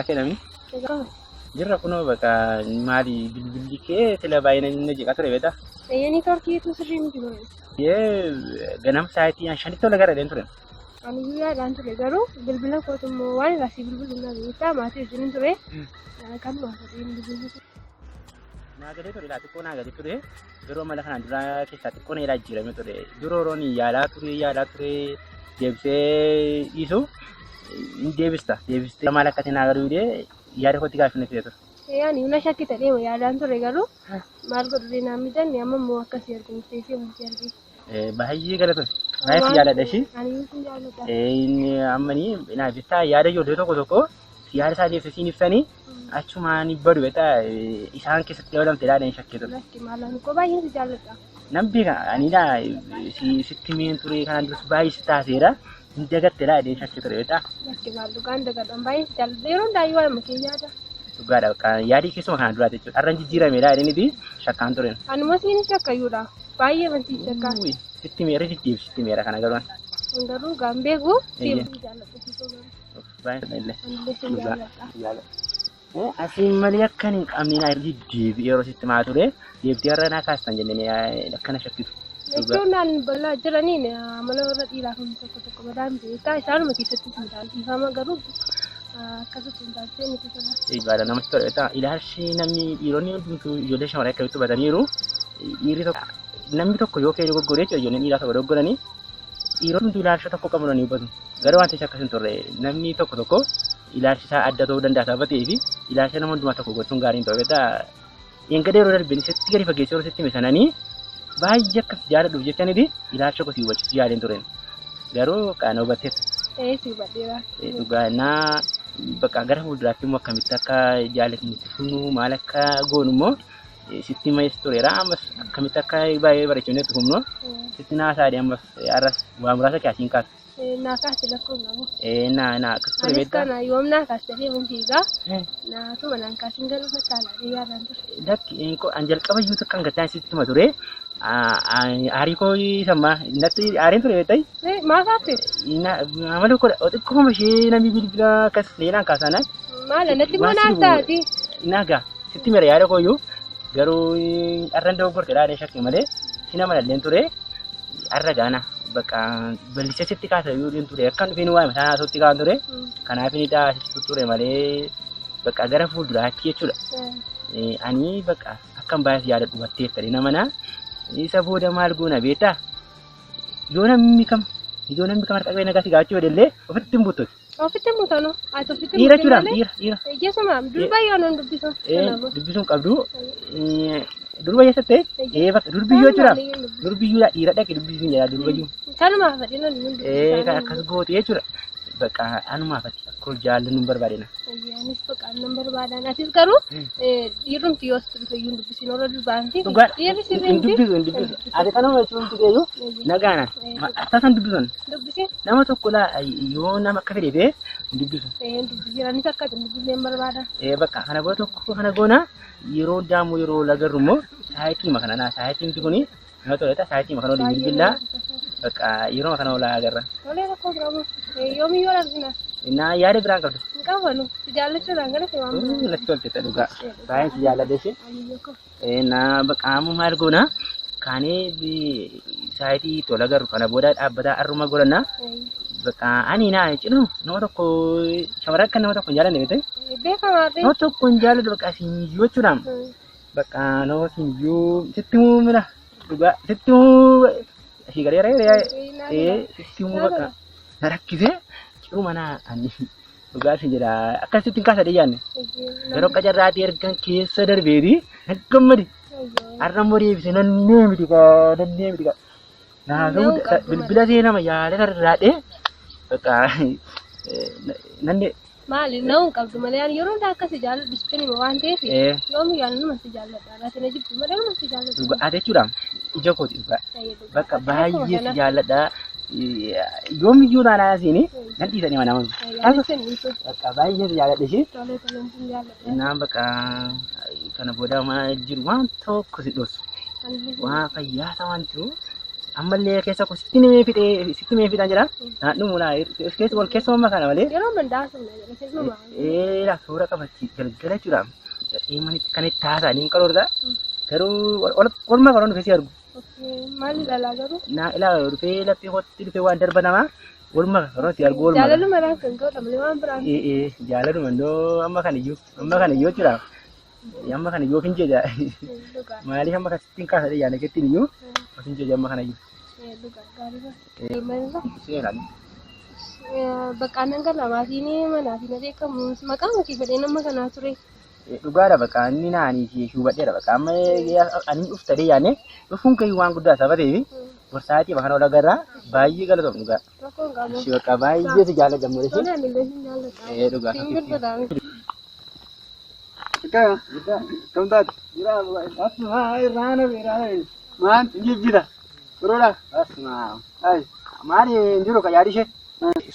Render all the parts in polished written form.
Kenami. Jirra kunoo bakka maali bilbilli kee sila baay'ina inni jeeqaa ture beektaa? Eeyyanii torkiitu sirrii miti ture. Yee ganama sa'aatii 5tti tola gara deem ture. Ani guyyaadhaan ture garuu bilbila kootu immoo waan irraa si bilbilu na beektaa maatii wajjin ture. Kan maatii bilbilu. Naa galee ture laa xiqqoo naa galee ture yeroo mala kanaan dura keessaa xiqqoo na ilaa jijjiirame ture. Dura yeroon yaalaa ture deebisee dhiisu hin deebista deebistee maal akka ta'e naa galuu didee yaada kootti gaaffii na fide ture. Ani na shakkita deema yaadaan ture garuu maal godhu naan mijanne amma immoo akkasii argu murteessee wanti arge. Baay'ee galatoomi. Baay'ee si jaalladha ishii. Ani sin jaalladha. Inni ammanii naaf bittaa yaada ijoollee tokko tokko yaada isaa deebisee siin ibsanii achumaan badu beektaa isaan keessatti dabalamte ilaalan shakkee ture. Lakki maalaan koo baay'een si jaalladha. Nan beeka ani laa sitti meen ture kanaan duras baay'ee si taaseera hin dagatte laa jedhee shakkee ture beektaa. Lakki maal dhugaan dagadhaan baay'een si jaalladha yeroo hundaa waa'ee makee yaada. Dhugaadha bakka yaadii keessuma kanaan duraati jechuudha. Har'an jijjiirame laa jedheeniti shakkaan ture. Anuma siin shakkayyuudha. Baay'ee wanti shakkaa. Sitti meera jijjiirri sitti meera kana garuu. Garuu gaan beeku siin jaalladha. Baay'ee Anillee sin jaalladha. Asiin malee akkan hin qabne naa irra deddeebi'ee yeroo sitti maa ture deebitee har'a naa kaastan jennee akkana shakkitu. Jechuun naan bal'aa jiraniin amala warra dhiiraa kun tokko tokko mataa miti beektaa isaanuma keessatti hin dhiifama garuu akkasitti hin taasisee miti tola. Baala namatti tola beektaa ilaalchi namni dhiironni hundumtuu ijoollee shamarran akkamitti hubataniiru dhiirri tokko namni tokko yoo kee dogoggore jechuudha ijoolleen dhiiraa tokko dogoggoranii dhiironni hundumtuu ilaalcha tokko qabu ni hubatu. Garuu wanti akkas hin turre namni tokko tokko ilaalchi isaa adda ta'uu danda'a sababa ta'eef ilaalcha nama hundumaa tokko gochuun gaarii hin ta'u beektaa. Eeggadee yeroo darbeen sitti gadi fageessee yeroo sitti hime sananii baay'ee akkas jaalladhuuf jechaniti ilaalcha kosii hubachiisu yaadeen tureen. Garuu kana hubatteetta. Ee si hubadheera. Dhugaanaa bakka gara fuulduraatti immoo akkamitti akka jaallatni itti fufnu maal akka goonu immoo sitti himees tureera ammas akkamitti akka baay'ee bareechinee itti fufnu sitti naasaadhe ammas har'as waa muraasa kaasiin kaasa. Naa kaase lakkoon qabu. Naa naa akkas ture Anis beektaa. kana yoom naa kaase deemuun fiigaa naatuma naan kaasin garuu fattaalaa yaadaan ture. Lakki an jalqaba iyyuu takka hangataan sitti hima ture. Aarii koo sammaa natti aariin ture beektaa. Maa kaafte? Amala koo xiqqooma ishee namni bilbila akkas leelaan kaasanaa. Maala natti immoo naan taati. Nagaa sitti mera yaada kooyyuu garuu har'an dogoggorte dhaadhee shakkii malee si nama lalleen ture har'a gaana bakka bal'isee sitti kaasa yoo ture akkan dhufeen waa'ee mataa naasootti kaan ture kanaaf inni sitti ture malee bakka gara fuulduraatti jechuudha. Ani bakka akkan baay'ee yaada dhumatteef ta'e nama naa isa booda maal goona beektaa yoo namni kam harka qabee nagaa si gaachuu fedhellee ofitti hin buttu. Ofitti mutano. Ati ofitti Dhiira jechuudha dhiira dhiira. Jesuma durba yoo non dubbisu. Dubbisuun qabdu durba eessatte bakka durbiyyoo jechuudha. Durbiyyuu dhiira dhaqe dubbisuun jedha durbayyuu. Kanumaaf fedhe non Ee kan akkas goote jechuudha. Bakka anumaaf ati akka jaallannu hin barbaadina. Anis bakka nan barbaadan. Atis garuu dhiirumti yoo sitti dhufe iyyuu hin dubbisin warra durbaan fi Dhugaa dhiirri sirrii hin miti. dubbisu hin dubbisu. Ati kanuma jechuun tuqeeyyuu nagaana. Tasan dubbisan. Dubbisin. Nama tokko laa yoo nama akka fedhe ta'e hin dubbisu. Hin dubbisin anis akka hin dubbisne hin barbaadan. Bakka kana booda tokko kana goona yeroo daamu yeroo lagarru immoo saayitii kana naa saayitiin kuni nama tola saayitii kana waliin bilbilaa bakka yeroo kana wal agarra. Tolee rakkoo biramu yoomiyyuu argina. Naa yaada biraan qabdu. Hin qabanu si jaallachuudhaan gara si waan Natti tolte dhugaa. Baay'een si jaalladha ishee. Naa bakka amma maal goona kaanee saayitii tola agarru kana booda dhaabbataa har'uma godhanna. Bakka ani naa cinu nama tokko shamarran akka nama tokko hin jaallanne beekte. Beekamaadha. Nama tokko hin jaalladhu bakka siin jechuudha. Bakka nama siin iyyuu sitti muumina dhugaa sitti muu asii garee ree sitti muu bakka na rakkisee ciruma naa ani dhugaa si jedha akkasitti hin kaasa dhiyaanne. Yeroo qacarraatii ergan keessa darbeeti gammadi. Har'a immoo deebisee nannee miti kaa nannee miti kaa. Naasuu bilbila seenama yaala sararaadhee bakka nannee. Maali na'uun qabdu malee ani yeroo hundaa akkasi jaalladhu sitti hima waan ta'eef yoomiyyuu ani numa si jaalladha. Ati na jibbu malee numa si jaalladha. Dhugaa jechuudha ija kooti dhugaa bakka baay'ee si jaalladha. Yoomiyyuu naanaa asiin nan dhiisanii mana nama. Bakka baay'ee si jaalladha ishee. Tolee tolee sin jaalladha. Naan bakka kana booda maal jiru waan tokko si dhoosu. Waan fayyaa waan jiru Ammallee keessa koo sitti mee fixee sitti mee fixaan jira. Naannoo laa keessa wal keessa mamma kana malee. Yeroo mandaa sana jedha keessumaa. Ee suura qabatti galgala jechuudha. Manitti kan itti haasa'anii hin qaroorta. Garuu walumaa qaroon dhufee si argu. Maal ilaalaa garuu? Naa ilaa dhufee laphee kootti dhufee waan darba namaa walumaa qaroon si argu walumaa. Jaalaluma irraa kan ka'udha malee waan biraan. Ee jaalaluma ndoo amma kana iyyuu jechuudha. Amma kana iyyuu of hin jeja. Dhugaa. Maaliif amma kan sittiin kaasadhe yaada kettiin iyyuu of hin jeja amma kana iyyuu. Dhugaa gaarii dha. Seeraan. Bakka aannan kan lamaatiin manaa fi na beekamu maqaan kee fedhee nama kanaa ture. Dhugaadha bakka inni naanii fi hubadheedha bakka amma ani dhuftadee yaadne dhufuun kee waan guddaa saba ta'eef gorsaatii bakka wal agarraa baay'ee galatoom dhugaa. Rakkoon qabu. Ishii bakka baay'ee si jaalladha mureessi. Tolee ani illee sin jaalladha. Ee dhugaa. Siin bilbilaame. Kam taate? Asuma irraana irraana. Maan jijjiira. Biroodha. Asuma. Ay. Maali hin jiru ka yaadi ishee.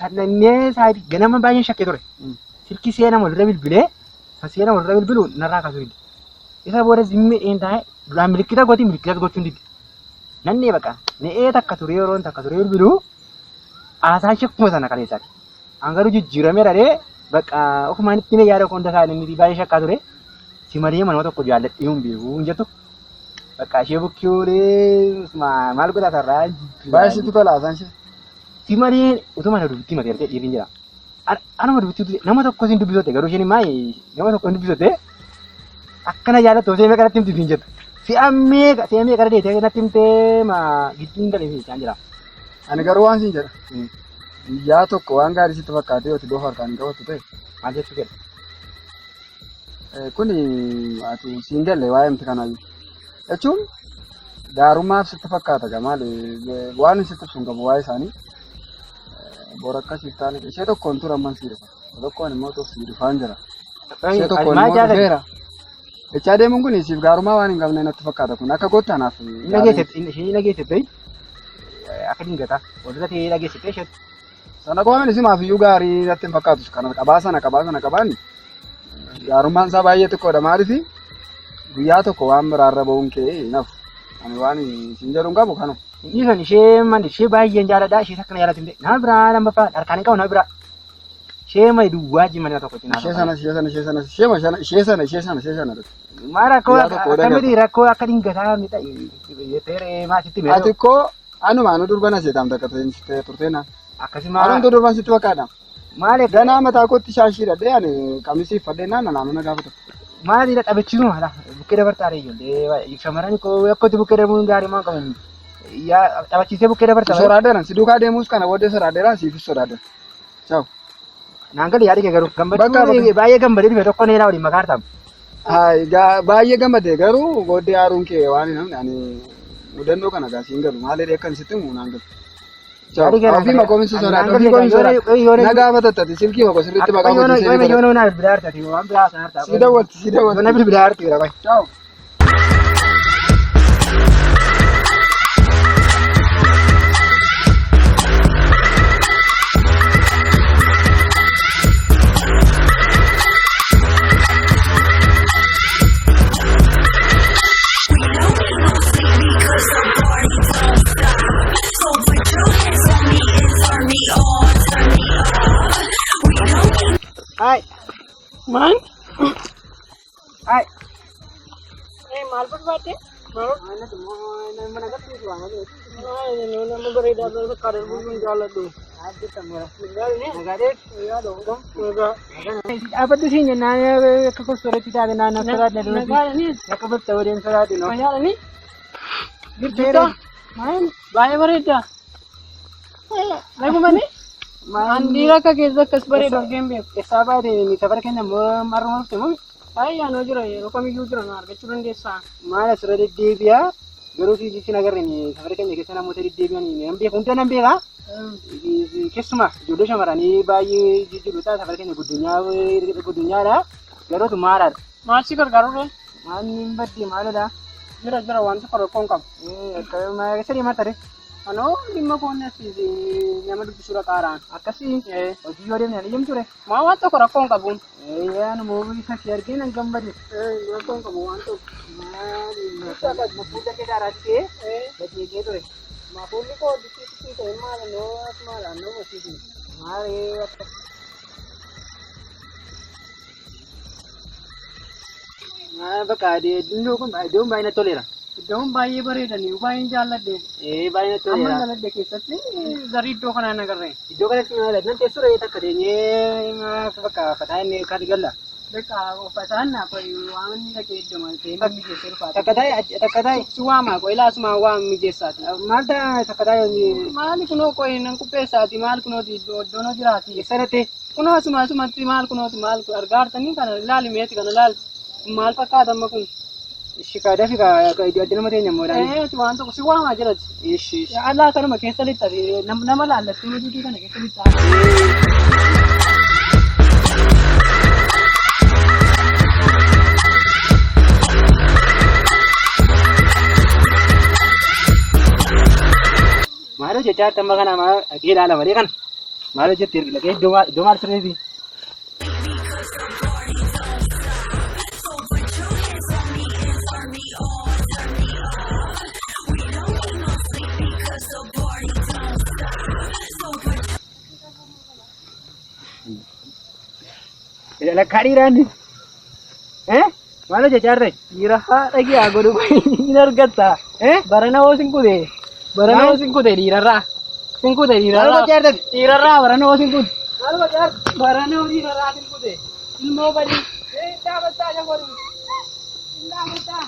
Sallannee sa'aatii ganama baay'een shakkee ture. Silkii seenaa walirra bilbilee seenaa walirra bilbilu narraa kaasuu dide. Isa booda zimmee dheen taa'e duraan milikkita gooti milikkita gochuun dide. Nannee baqa ne'ee takka ture yeroon takka ture bilbilu haasaa ishee akkuma sana kaleessaati. An garuu jijjiiramee dharee baqa ofumaan itti mee yaada hunda isaa inni baay'ee shakkaa ture. Si malee manuma tokko jaalladhee hin beeku hin jettu. Bakka ishee bukkee maal godhaa sarraa Baay'ee sitti tola haasaan ishee. Si malee utuma na dubbittii mate ertee dhiirri jira. Anuma dubbittii nama tokko sin dubbisote garuu isheen maal nama tokko hin dubbisote akkana jaallattu osoo meeqa natti himti hin jettu. Si'a meeqa si'a meeqa deetee natti himtee ma gidduun galee fi isaan jira. Ani garuu waan siin jedha. Guyyaa tokko waan gaarii sitti fakkaatee yoo doofa harkaan hin qabattu ta'e. Maal jechuu fedha? Kuni ati siin galle waa'ee miti kanaayyuu. Jechuun gaarummaaf sitti fakkaata gaa maali waan sitti ibsu hin qabu waa'ee isaanii. Bor akkasiif taane ishee tokkoon tura amman sii dhufa. Tokkoon immoo tuuf sii dhufaan jira. Ishee tokkoon immoo dhufeera. Jechaa deemuun kun siif gaarummaa waan hin qabne natti fakkaata kun akka gootti anaaf. Ishee dhageessette akka dingataa walirra ta'ee dhageessette ishee. Sana qofamin isimaaf iyyuu gaarii natti hin fakkaatu kana qabaa sana qabaa sana qabaani. Gaarummaan isaa baay'ee xiqqoodha maaliif guyyaa tokko waan biraarra ba'uun kee hin hafu. Ani waan siin jedhu hin qabu kanuma. Dhiisan ishee man ishee baay'een jaalladha ishee akkana jaallatu hin nama biraa lammaffaa harkaan hin qabu nama biraa. Ishee mali duwwaa jimma nama tokko cinaa. Ishee sana ishee sana ishee sana ishee sana ishee sana ishee sana ishee sana. Maa rakkoo Guyyaa tokko odaa akkamitti rakkoo akka dingataa mita jettee maasitti meeshaa. Ati koo anuma anu durba na seetaam takka turteenaan. Akkasuma Anumtu durban sitti fakkaata. maali Ganaa mataa kootti shaashii hidhadhee ani qamisii uffadhee naan naannoo na gaafata. maali taphachiisuma mala bukkee dabartaa ijoollee shamarran koo akkatti bukkee darbuun gaarii maan qabu. Yaa taphachiisee bukkee dabartaa. Soraadheera si duukaa deemuus kana booddee soraadheera siifis soraadheera. Ciao. Naan gadi yaadi kee garuu Bakka gammachuu baay'ee gammadee dhufe tokko neelaa waliin makaa artamu. Hayi baay'ee gammade garuu booddee aaruun kee waan hin hamne ani mudannoo kana gaa siin galu maal jedhee akkan sitti himu naan galu. Ciao. Yaadi kee naan Ofii galu. maqoominsi Ani soraadha naan ofii galu koominsi soraadha. yoo Na gaafatattati silkii maqoo sirriitti maqaa yoo kootii seebii yoo godhadhu. na bilbilaa artati waan biraa sana artaa. Si dawwalti si Yoo dawwalti. na bilbilaa arti bira qoy. Ciao. Hai. Maan? Hai. Maal barbaadde? Nama bareedaa bakka darbuu hin jaalladhu. Dhaabbaddu siin jennaan akka kostoreetti taate naannoo soraadha duratti. Nagaadhani? Akka bakka waliin soraadhu no. Fayyaadhani? Jirta? Maal? Baay'ee bareedda. Nagumani? An dhiira akka keessa akkas bareedu argee hin beeku. Eessaa baate ni safara keenya marruma dhufte moo Baay'ee anoo jira yeroo kamiyyuu jira na argachuu dandeessaa. maal asirra deddeebi'aa garuu si sin agarre ni safara keenya keessa namoota deddeebi'an nan beeku hunda nan beekaa. Keessumaa ijoollee shamarranii baay'ee jijjiiru ta'a safara keenya guddunyaadha. Garuu maalaadha. Maal si gargaaruu Maal hin badde maalodha. Jira jira wanti tokko hin qabu. Keessa deemaa tare. Anoo dhimma koonni asii nama dubbisuu dhaqaaraan. Akkasii hojii yoo deemne ani ture. Maa waan tokko rakkoo hin qabuun. Eeyyaan moobii isa si argee nan gammade. Rakkoo hin qabu waan tokko. Maali fuula kee daaraatti gajeegee ture. Maafuulli koo dikkiitti ta'e maal noo maal noo masiisu. Maali akka. Bakka iddoon kun iddoon baay'ee natti toleera. Iddoon baay'ee bareedanii baay'een jaalladhe. Ee baay'ee natti Amma toleera. jaalladhe keessatti zarii iddoo kanaa hin agarre. Iddoo kanatti maal nan teessoo re'ee takka teenyee bakka fataa inni kan galla. Bakka uffataan naaf waan inni dhaqee iddoo maal ta'e inni mijeessee dhufaati. Takka taa'e takka taa'e Si waamaa qo'ee laasumaa waan mijeessaati. maal ta'a takka taa'e Maali kunoo qo'ee nan qopheessaati maal kunooti iddoo iddoon jiraati. eessarratti Kunoo asuma asumatti maal kunooti maal argaa jirtanii kana ilaali meeti kana ilaali. Maal fakkaata amma kun? Ishi kaa dafi kaa iddoo adda nama teenya immoo Ee waan tokko si waamaa jirati. Ishi ishi. Allaa kanuma keessa lixxa nama laallattee hojii kana keessa lixxa. Maal hojjechaa jirta amma kana maal dhaqee ilaala malee kana maal hojjette erga dhaqee iddoo maal iddoo maal sirreessi. Lakkaa dhiiraani. Eh? Maal hojjechaa jirta? Dhiira haadha kee haa godhu hin argatta. Eh? Barana hoo sin kute. Barana hoo sin kute dhiirarraa. Sin kute Maal dhiirarraa. gochaa jirta? Dhiirarraa barana hoo sin kute. Maal gochaa jirta? Barana hoo dhiirarraa sin kute. Ilmoo badii. Ee dhaabattaa jagoru. Dhaabattaa.